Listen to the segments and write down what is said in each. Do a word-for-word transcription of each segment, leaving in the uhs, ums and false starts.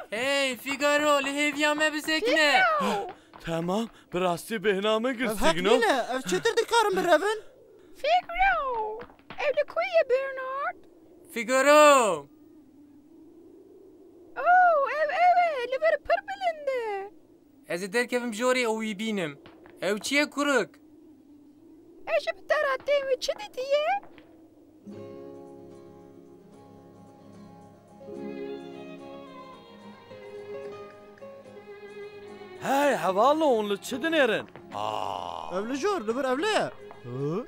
Hey, Figaro, li hêviya me bisekine. Figaro! Tamam, bi rastî bêhna min Ev girsîgno. Hek nîne, ev çêtir dikarin birevin? Figaro! Ev li ku ye, Bernard? Figaro! Oh, ev ew e, li vir pir bilind e. Ez ê derkevim jorê û wî bînim. Ew çi ye kurik? Ez ji bi te re têm, wî çi dîtiye? Hey, hevalno, hûn li çi dinêrin? Aa. Ev li jor, li vir ev lê ye. Hı?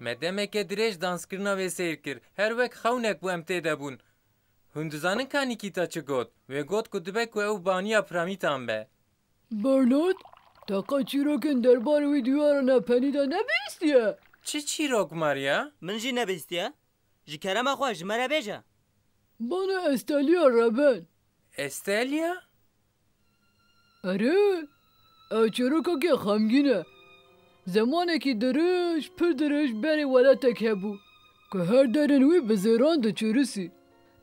Me demeke dirêj danskirina wê seyr kir. Her wek xewnek bû em tê de bûn. Hûn dizanin ka Nîkîta çi got? Wê got ku dibe ku ew baniya piramîdan be. Bernard, te qet çîrokên derbarê wî diyara nepenî de nebihîstiye? Çi çîrok, Maria? Min jî nebihîstiye. Ji kerema xwe ji me re bêje. Bana Esteliya re ben. Esteliya? Erê, ew çîrokekî xemgîn e. Zemanekî dirêj, pir dirêj berê welatek hebû, ku her derên wî bi zêran diçûrisî.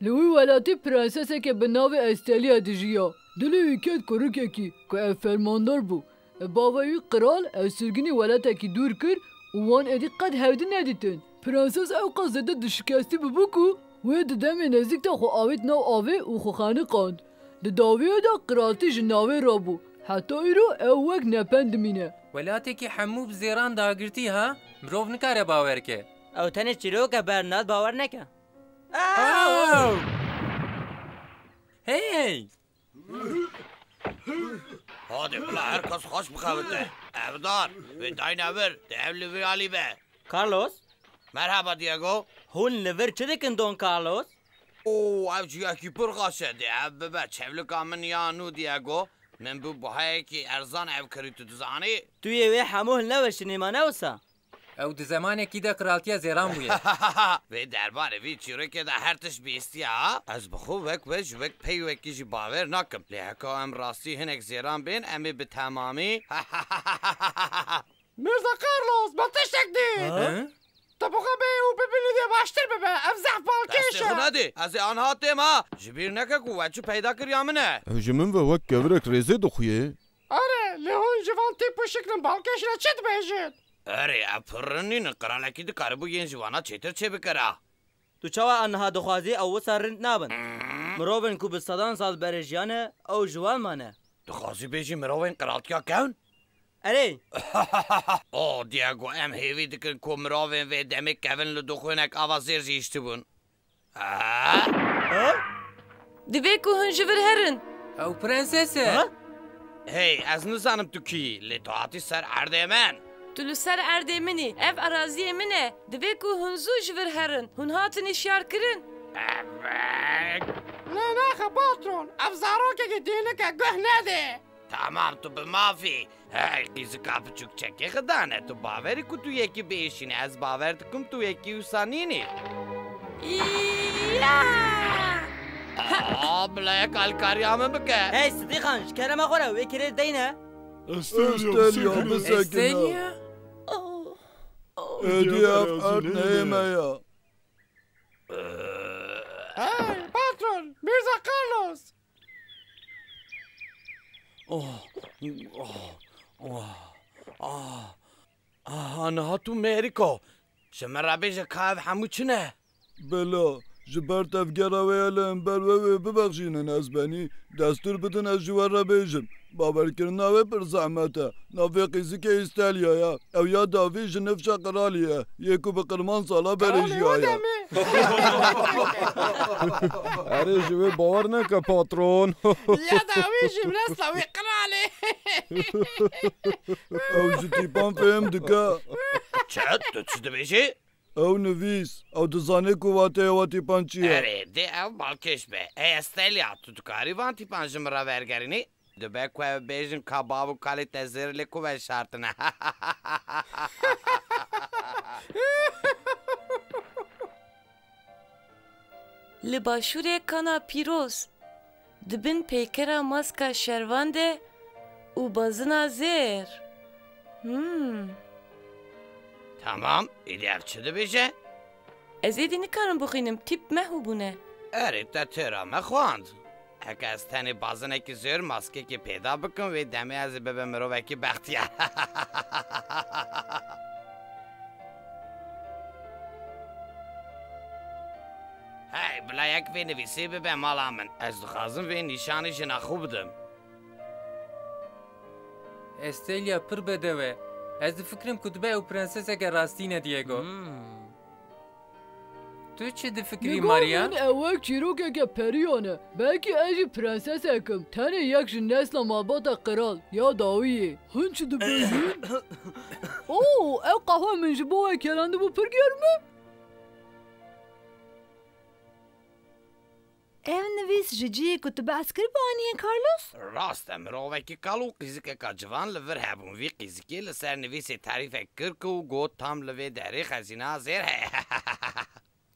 Li wî welatî prenseseke bi navê Esteliya dijiya. Dilê wî ket kurikekî, ku ev fermandar bû. Bavê wî qral ew sirgînî welatekî dûr kir û wan êdî qet hevdî nedîtin. Prenses ewqas zêde dişikestî bûbû ku wê di demê nezdîk de xwe avêt nav avê û xwe xeniqand. Di dawiyê de qiraltî ji navê rabû. Heta îro ew wek nepen dimîne. Welatekî hemû bi zêran dagirtî ha, mirov nikare bawer ke. Ew tenê çîrok e, Bernard, bawer neke. Aw! Hey! Hadi bila her kes xweş bixebite. Ev dar, wê dayne vir, di ev li vir alî be. Carlos? Merhaba Diego. Hûn li vir çi dikin Don Carlos? Oo, ev ciyekî pir xweş e. Dê ev bibe çevlika min ya nû Diego. Min bi buhayekî erzan ev kirî, tu dizanî? Tu yê wê hemû hilne weşînî, ma ne wisa? Ew di zemanekî de qiraltiya zêran bûye. Vê derbarê vî çîrokê de her tişt bihîstiye ha. Ez bi xwe wek we ji wek pey wekî jî bawer nakim. Lê heka em rastî hinek zêran bên, em ê bi temamî Mirza Carlos, min tiştek dît. Ha? Hi? Tu bi xwe bê û bibînî dê baştir bibe. Ev zehf balkêş e. Destê xwe nedê. Ez ê anha têm ha. Ji bîr neke ku we çi peyda kiriya min e. Ew ji min ve wek kevirek rêzê dixuye. Erê, lê hûn ji van tîp û şiklin balkêş re çi dibêjin? Erê, ev pir rind nînin. Qiralekî dikaribû yên ji wana çêtir çêbikira. Tu çawa aniha dixwazî ew wisa rind nabin? Mirovên ku bi sedan sal berê jiyane, ew ji wan mane. Dixwazî bêjî mirovên qiraltiya kevn? Erê. O, Diego, em hêvî dikin ku mirovên vê demê kevin li dixwînek ava zêr jî hiştibûn. Ha? Ha? Divê ku hûn ji vir herin. Ew prenses e. Ha? Hey, ez nizanim tu kî yî, lê tu hatî ser erdê min. Tu li ser erdê min î. Ev eraziyê min e. Divê ku hûn zû ji vir herin. Hûn hatin hişyarkirin. Evet. Ne naxe patron. Ev zarokekî dînik e, guh nedê. Tamam, tu bi mafî. Hey, qîzika biçûk çekê xidane, tu bawerî ku tu yekî biêşînî, ez bawer dikim tu yekî wisa nînî. Ya! Aa, bila yek alkariya min bike. Hey, Sidîqan, ji kerema xwe re wê kirê deyne. Estelya, bisekine. Estelya? Oh, oh. Êdî ev erd neyê me ya. Hey, patron, Mirza Carlos. Oh, oh, oh, ah, ah, niha tu Merîko. Ji min re bêje ka ev hemû çi ne? Bela, ji ber tevgera wê ye li hember we wê bibexşînin ez benî. Destûr bidin ez ji we re bêjim. Bawerkirina wê pir zehmet e. Navê qîzikê Îstelya ye. Ew ya dawî ji nifşa qiralî ye. Yê ku bi qirman sala berê jiyaye. Erê, ji wê bawer neke, patron. Ya dawî ji nesla wî qiralê. Ew ji tîpan fêm dike. Çi? Tu çi dibêjî? Ew nivîs, ew dizane ku wateya we tîpan çi ye? Erê, dê ew balkêş be. Ey Estelya, tu dikarî van tîpan ji min re wergerînî? Dibe ku ew bêjin ka bav û kalê te zêr li ku veşartine. Li başûrê Kana Pîroz, Di bin peykera maska şervan de û bazina zêr. Hmm. Tamam, îdî ev çi dibêje? Ez êdî nikarim bixwînim, tîp mehû bûne. Erê, te têra me xwend. Heke ez tenê bazinekî zêr maskekê peyda bikim, wê demê ez ê bibim mirovekî bextiyar. Hey, bila yek vê nivîsê bibe mala min. Ez dixwazim vê nîşanî jina xwe bidim. Estelia pir bedew e. Ez difikirim ku dibe ew prenseseke rastîn e, Diego. Hmm. Tu çi difikirî, Marian? Nigor min ew wek çîrokeke periyan e. Belkî ez jî prensesek im. Tenê yek ji nesla malbata qral ya dawiyê. Hûn çi dibêjin? Oo, ew qehwe min ji bo we kerandibû pir germ e. Ev nivîs ji cihê ku tu behs kiribû aniye, Carlos? Rast e, mirovekî kal û qîzikeka ciwan li vir hebûn. Vî qîzikê li ser nivîsê terîfek kir ku got, tam li vê derê xezîna zêr heye.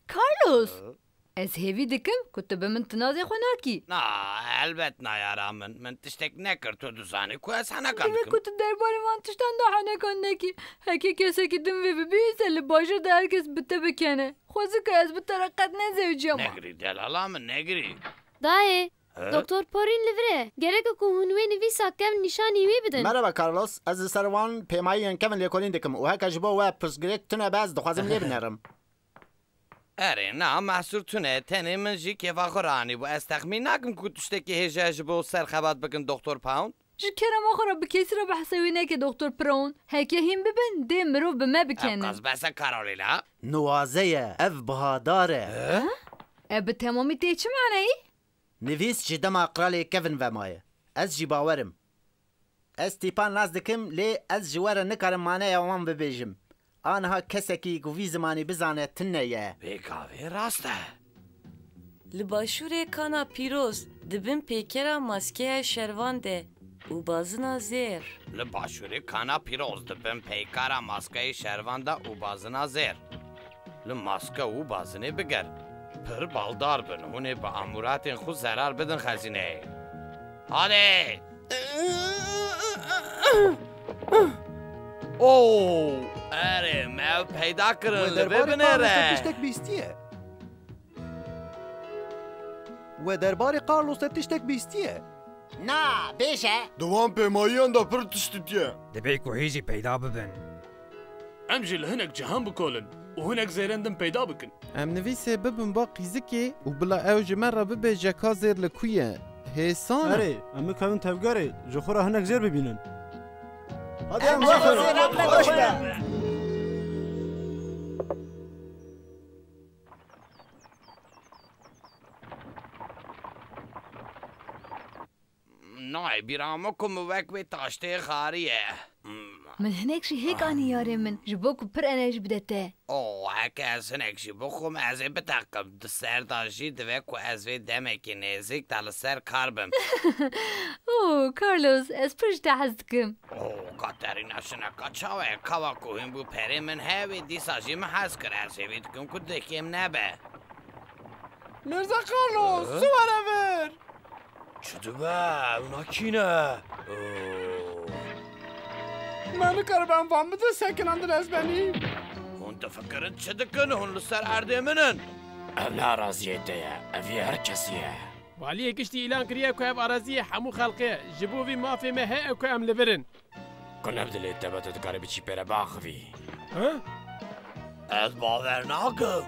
Carlos! Hı? Ez hêvî dikim ku tu bi min tinazê xwe nakî. Na, helbet na yara min. Min tiştek nekir, tu dizanî ku ez henekan dikim. Divê ku tu derbarê van tiştan de henekan nekî. Heke kesekî din vê bibihîse, li bajêr de her kes bi te bikene. Xwezika ez bi te re qet nezewiciyama. Negirî delala min, negirî. Dayê, He? Doktor Porin li vir e. Gerek e ku hûn wê nivîsa kevn nîşanî wî bidin. Merhaba Carlos, ez li ser wan pêmayiyên kevn lêkolîn dikim û heke ji bo we pirsgirêk tune be, ez dixwazim lê binerim. Erê, na, mehsûr tune, tenê min jî kêfa xwe ranîbû. Ez texmîn nakim ku tiştekî hêja ji bo ser xebat bikin, Doktor Pound. Ji kerema xwe re bi kesî re behsê wî neke, Doktor Brown. Heke hîn bibin, dê mirov bi me bikene. Ev qas behsa Carolina. Nuwaze ye, ev bihadar e. He? Ev bi temamî tê çi maneyî? Nivîs ji dema qralê Kevin ve maye. Ez jî bawer im. Ez tîpan nas dikim, lê ez ji we re nikarim maneya wan bibêjim. Aniha kesekî ku vî zimanî bizane tune ye. Vê gavê rast e. Li başûrê Kana Pîroz, di bin pêkera maskeya şervan de û bazina zêr. Li başûrê Kana Pîroz, di bin peykara maskeyê şervan de û bazina zêr. Li maske û bazinê biger. Pir baldar bin, hûn ê bi amûratên xwe zerar bidin xezîneyê. Hadê! Oo, erê, me ew peyda kirin, li vê binêre. We derbarê Carlos te tiştek bîstiye. We derbarê Carlos te tiştek bîstiye. Na, bêje. Di wan pêmayiyan de pir tişt tê. Dibê ku hê jî peyda bibin. Em jî li hinek cihan bikolin û hinek zêrên din peyda bikin. Em nivîsê bibin ba qîzikê û bila ew ji me re bibêje ka zêr li ku ye. Hêsan e. Erê, em bikevin tevgerê, ji xwe re hinek zêr bibînin. Hadi em zêr re xweş be. Nayê bîra min ku min wek wê taştê xariye. Hmm. Min hinek jî hêk anî yarê min, ji bo ku pir enerjî bide te. O, heke ez hinek jî bixwim, ez ê biteqim. Di ser de jî divê ku ez vê demekî nêzîk de li ser kar bim. O, Carlos, ez pir ji te hez dikim. O, Katerîna, şineka çawa ye? Kawa ku hîn bû perê min heye, wê dîsa jî min hez kir. Ez hêvî dikim ku dihkêm nebe. Mirza Carlos, Hı? Siware vir! Çi dibe? Ew nakîne? Oo. Me nikaribe em van bidin sekinan di ez benî. Hûn difikirin çi dikin? Hûn li ser erdê min in. Ev ne araziyê te ye. Ev yê her kesî ye. Valiyê giştî îlan kiriye ku ev araziyê hemû xelkê ye. Ji bo vî mafê me heye ku em li vir in. Ku nebdilê te be, tu dikarî biçî pê re biaxivî. Hı? Ez bawer nakim.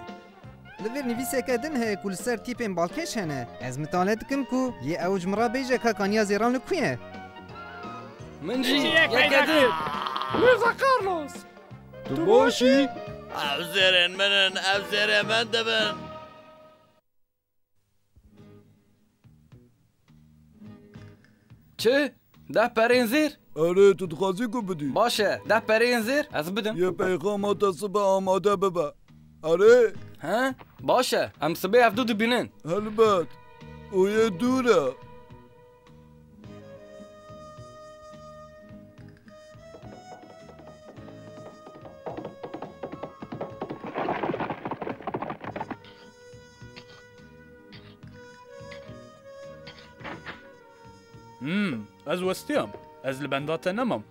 Li vir nivîseke din heye ku li ser tîpên balkêş hene. Ez mitale dikim ku yê ew ji min re bêje ka kaniya zêran li ku ye. Min jî yek heyda kir. Mirza Carlos! Tu baş î? Ev zêrên min in, ev zêrê min dibin. Çi? Deh perên zêr? Erê, tu dixwazî ku bidî? Baş e, deh perên zêr ez bidim. Yê peyxama te sibe amade bibe. Erê? He? Baş e, em sibê hevdu dibînin. Helbet. Û yê dûr e. Hmm, ez westiyam. Ez li benda te nemam.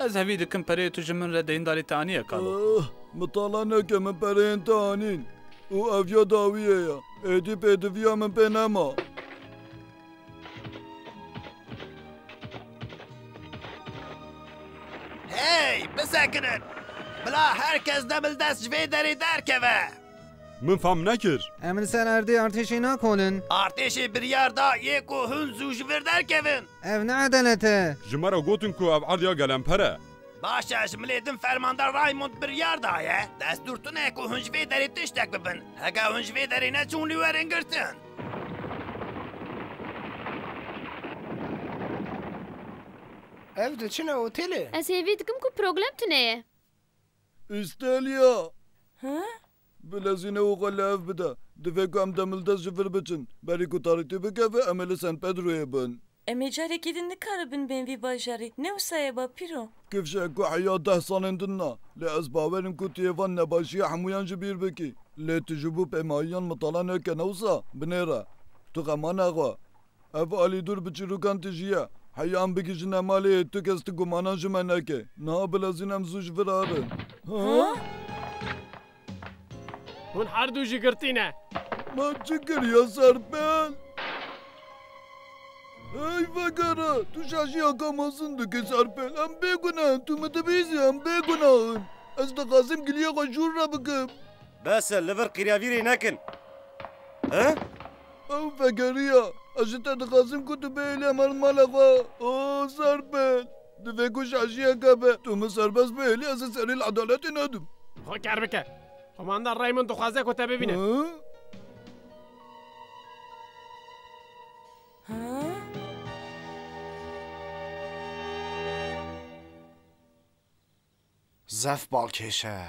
Ez hevî dikim pereyê tu ji min re deyndarî te aniye, kalo. Ah, mitala neke, min pereyên te anîn. Û ev ya dawiyê ye. Êdî pêdiviya min pê nema. Hey, bisekinin! Bila her kes demildest ji vê derê derkeve! Min fam nekir. Em li ser erdê artêşê nakolin. Artêşê biryar da yê ku hûn zû ji vir derkevin. Ev ne edalet e. Ji me re gotin ku ev erd ya gelemper e. Baş e, ji milê din fermandar Raymond biryar daye. Destûr tune ku hûn ji vê derê tiştek bibin. Heke hûn ji vê derê neçûn, lê werin girtin. Ev diçine otelê. Ez hêvî dikim ku problem tune ye. Îstelya! Hı? Bilezîne û xwe li hev bide. Divê ku em demildest ji vir biçin. Berî ku tarîtî bikeve, em ê li San Pedroyê bin. Em ê carekî din nikaribin bên vî bajarî. Ne wisa ye, bapîro? Kifşe ku heya deh salên din na. Lê ez bawer im ku tu yê van nebaşiya hemûyan ji bîr bikî. Lê tu ji bo pêmayiyan mitala neke, ne wisa? Binêre. Tu xema nexwe. Ev alîdûr bi çîrokan tijî ye. Heya em bigihîjine malê, tu kes tu gumanan ji me neke. Niha bilezîn em zû ji vir herin. Ha? Ha? Hûn her du jî girtî ne. Me çi kiriye, Serpêl? Hey vegere, tu şaşiyeka mezin dikî, Serpêl. Em bêguneh in, tu min dibihîzî, em bêguneh in. Ez dixwazim giliyê xwe jûr re bikim. Bes e, li vir qiryavîrê nekin. He? Ew vegeriya. Ez ji te dixwazim ku tu bêhêlî em herin mala xwe. O Serpêl. Divê ku şaşiyek hebe. Tu min serbest bihêlî, ez ê serî li edaletê nedim. Xwe ker bike. Komandar Raymond dixwaze ku te bibîne. Hı? Hı? Zef balkêş e.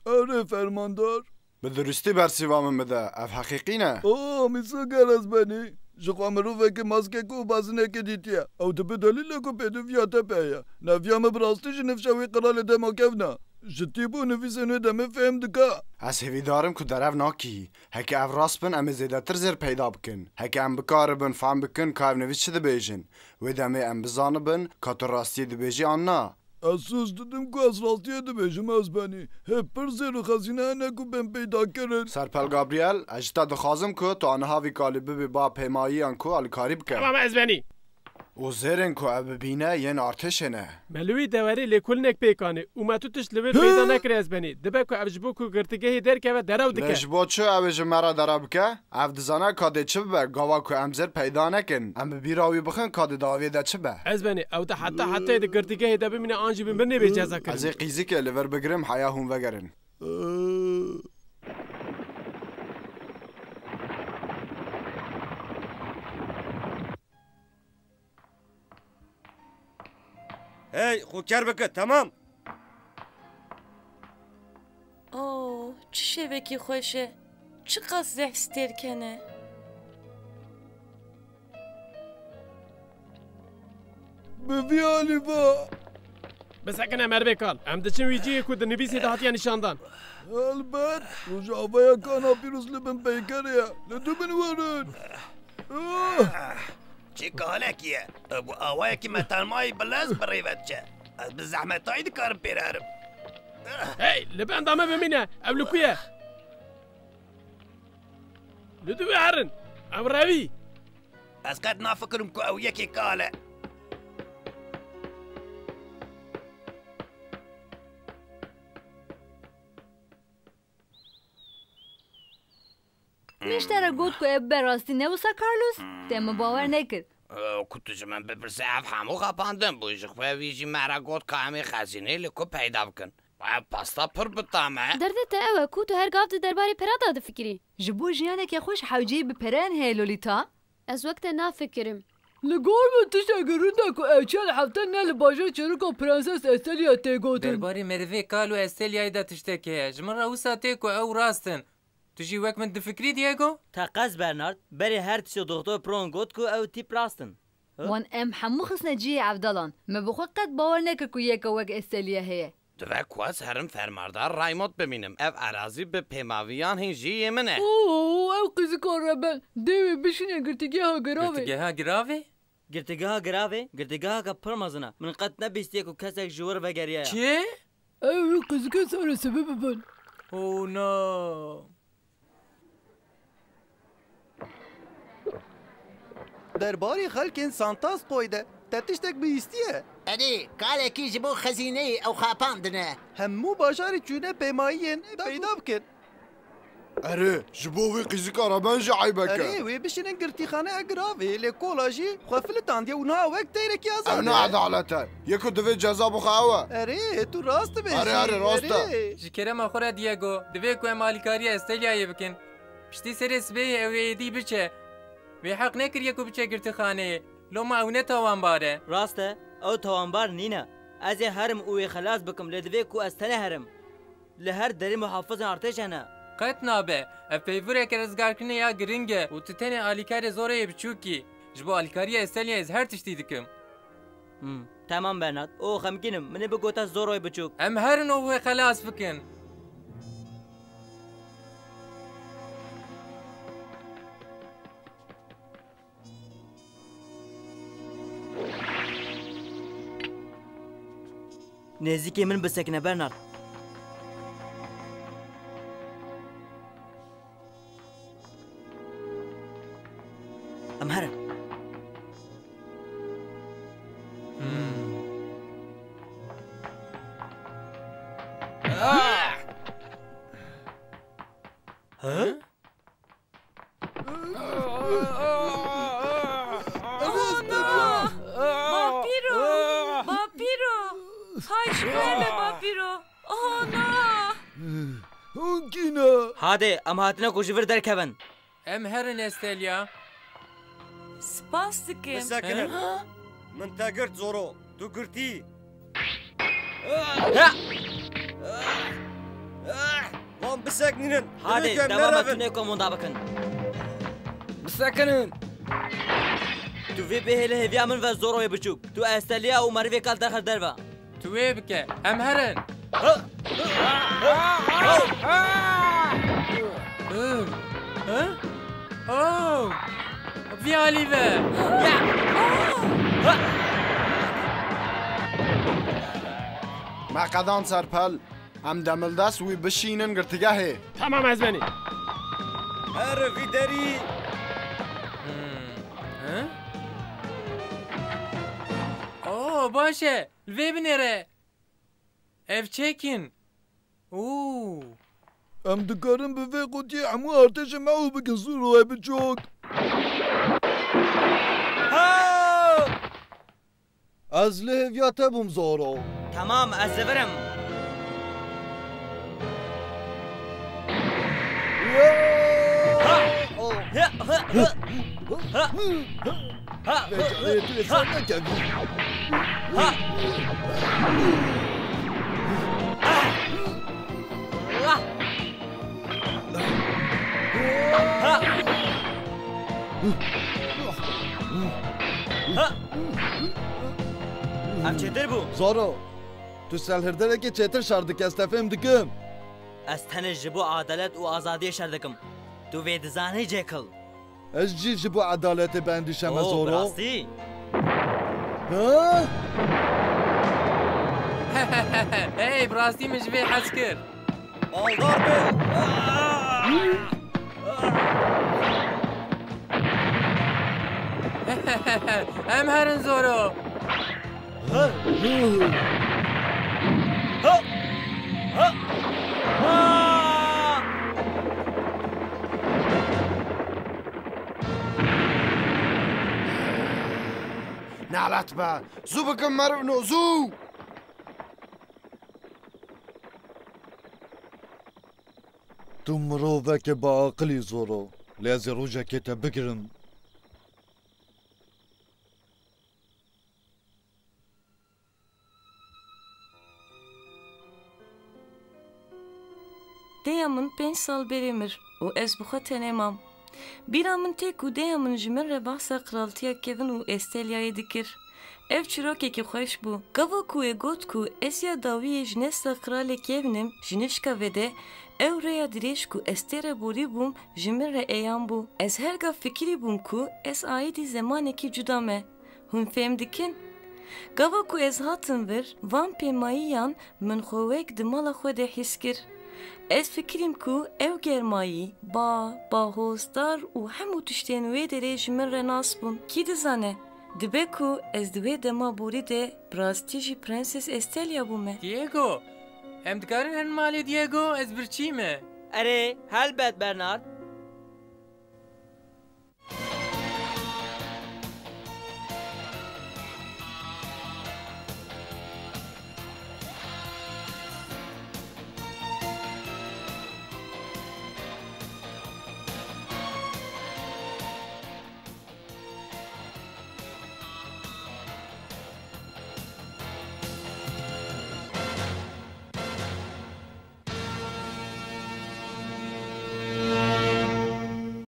Erê, fermandar. Bi dirustî bersîva min bide. Ev heqîqî ne? O, mîsoger ez benî. Ji xwe mirovekî maskek û bazinekê dîtiye. Ew dibe delîlê ku pêdiviya te pê ye. Neviya min bi rastî ji nifşa wî qiralê dema kevn e. Ji tîp û nivîsên wê demê fêm dike. Ez hêvîdar im ku derev nakî. Heke ev rast bin, em ê zêdetir zêr peyda bikin. Heke em bikaribin fam bikin ka ev nivîs çi dibêjin, wê demê em bizanibin ka tu rastiyê dibêjî an na. Ez soz didim ku ez rastiyê dibêjim, ez benî. Hê pir zêr û xezîne hene ku bên peyda kirin. Serpel Gabriel, ez ji te dixwazim ku tu aniha vî kalî bibî ba pêmayiyan ku alîkarî bike. Tamam, ez benî. Û zêrên ku ev bibîne yên artêşê ne. Me li wî dewerê lêkolinek pêk anî û me tu tişt li vir peyda nekiriye, ez benî. Dibe ku ev ji bo ku girtîgehê derkeve derew dike. Lê ji bo çi ew ê ji me re derew bike? Ev dizane ka dê çi bibe, gava ku em zêr peyda nekin. Em bi bîra wî bixin ka di dawiyê de çi be. Ez benî, ew di heta hetayê di girtîgehê de bimîne an jî bi mirinê bê cezakirin. Ez ê qîzikê li vir bigirim heya hûn vegerin. Hey, xwe ker bike, temam. Oh, çi şevekî xweş e. Çiqas zehf stêrk hene. Bi vî alî ve. Bisekine merivê kal. Em diçin wî cihê ku di nivîsê de hatiye nîşandan. Helbet, rojavayek ana pîroz li bin peykerê ye. Li dû bin werin. Ah! Çi kalekî ye? Ew bi awayekî metanmayî bi lez bi rê ve diçe. Ez bi zehmetayî dikarim pê re herim. Hey, li benda me bimîne. Ew li ku ye? Li dû ve herin. Ew revî. Ez qet nafikirim ku ew yekê kal e. Min ji te re got ku ev bibe rastî, ne wisa Carlos? Te min bawer nekir. Ew ku tu ji min bipirse, ev hemû xapandin bû. Ji xwe vî jî me re got ka em ê xezîneyê li ku peyda bikin. Ev pasta pir bi tam e. Derdê te ew e ku tu her gav di derbarê pera de difikirî. Ji bo jiyaneke xweş hewceyî bi pereyan heye, Lolita? Ez wek te nafikirim. Li gor min tiştekî rind e ku ew çel hefte ne li bajarê çêroka Prenses Esteliya tê gotin. Derbarê merivê kal û Estelyayê de tiştek heye. Ji min re wisa tê ku ew rast in. Tu jî wek min difikirî, Diego? Teqez Bernard, berê her tiştê Doktor Pron got ku ew tîp rast in. Hı? Wan em hemû xistine cihê evdelan. Me bi xwe qet bawer nekir ku yeke wek Esteliya heye. Divê ku ez herim fermandar Raymond bimînim. Ev erazî bi pêmaviyan hîn jî yê min e. Oo, ew qîzika reben. Dê wê bişîne girtîgeha giravê. Girtîgeha giravê? Girtîgeha giravê, girtîgeheke pir mezin e. Min qet nebîstiye ku kesek ji wir vegeriyaye. Çi? Ew ê qîzikê serê sibê bibin. Oh no. Derbarê xelkên Santas qoyde te tiştek bihîstiye? Erê, kalekî ji bo xezîneyê ew xapandine. Hemû bajarê çûne pêmayiyên peyda bikin. Erê, ji bo wî qîzika reben jî eybek e. Erê, wê bişînin girtîxaneya giravê, lê kola jî xwe filitandiye û niha wek teyrekî azad e. Ew ne edalet e. Yê ku divê ceza bixwe ew e. Erê, tu rast dibêjî. Erê, erê, rast e. Erê. Ji kerema xwe re Diego, divê ku em alîkariya Esteliayê bikin. Piştî serê sibehê ew ê êdî biçe. Wê heq nekiriye ku biçe girtixaneyê. Loma ew ne tawanbar e. Rast e, ew tawanbar nîne. Ez ê herim û wê xelas bikim, lê divê ku ez tenê herim. Li her derê muhafizên artêş hene. Qet nabe. Ev peyvûreke rizgarkirinê ya giring e û tu tenê alîkarê Zoroyê biçûk î. Ji bo alîkariya Esteliayê ez her tiştî dikim. Hmm, temam Bernard. O xemgîn im. Min ê bigote Zoroyê biçûk. Em herin û wê xelas bikin. Nêzîkî min bisekine, Bernard. Em herin. Hmm. Ah! Hı? Ana! Bapîro! Bapîro! Hay ji xwe me Bapîro! Ana! Hûn kî ne? Hadê, em hatine ku ji vir derkevin. Em herin Estelya. Spas dikim. Bisekinin. He? Min te girt Zoro. Tu girtî. Ha! Wan biseknînin. Hadê, dema me tunê komanda bikin. Bisekinin. Tu vê bihêle hêviya min ve Zoroyê biçûk. Tu Esteliya û merivê kal derxer derve. Tu wê bike. Em herin. Ha! Ha! Oh! Vî alî ve. Me qedan serpel. Em demildest wî bişînin girtîgehê. Tamam ez benî. Her vî derî. Hmm. Hı? Oo, baş e. Li vê binêre. Ev çekin. Oo. Em dikarin bi vê qutiyê hemû artêşê me û bikin Zoroyê biçûk. Ha! Ez li hêviya te bûm Zoro. Tamam, ez li vir im. Ha! Oh. Ha! Ha! Ha! Ha! Vê carê tu ê ser nekevî. Ha! Ah! Ah! Ha! Ha! Ev çêtir bû. Zoro, tu selhirderekê çêtir şer dike, ez te fêm dikim. Ez tenê ji bo edalet û azadiyê şer dikim. Tu vê dizanî Jekyll. Ez jî ji bo edaletê biendîşeme Zoro. Oh, bi rastî? Ha? Hey, bi rastî min ji vê hez kir. Baldar be! Em herin Zoro. Nalet be! Zû bikin merivno, zû! Tu miroveke bi aqilî Zoro, lê ez ê rojekê te bigirim. Deya min pênc sal berê mir û ez bi xwe tenê mam. Bîra min tê ku deya min ji min re behsa qiraltiya Kevin û Estelyayê dikir. Ev çîrokekî xweş bû. Gava ku wê got ku ez ya dawiyê ji nesla Kralê Kevin im, ji nişka vê de, ew rêya dirêj ku ez tê re borî bûm, ji min re eyan bû. Ez her gav fikirî bûm ku ez aîdî zemanekî cuda me. Hûn fêm dikin? Gava ku ez hatim vir, van pêmayiyan min xwe wek di mala xwe de hîs kir. Ez fikirîm ku ew germayî, ba, bahoz, dar û hemû tiştên wê derê ji min re nas bûn. Kî dizane? Dibe ku ez di wê dema borî de bi rastî jî Prenses Estelia bûme. Diego! Em dikarin herin malê, Diego? Ez birçî me. Erê, helbet Bernard.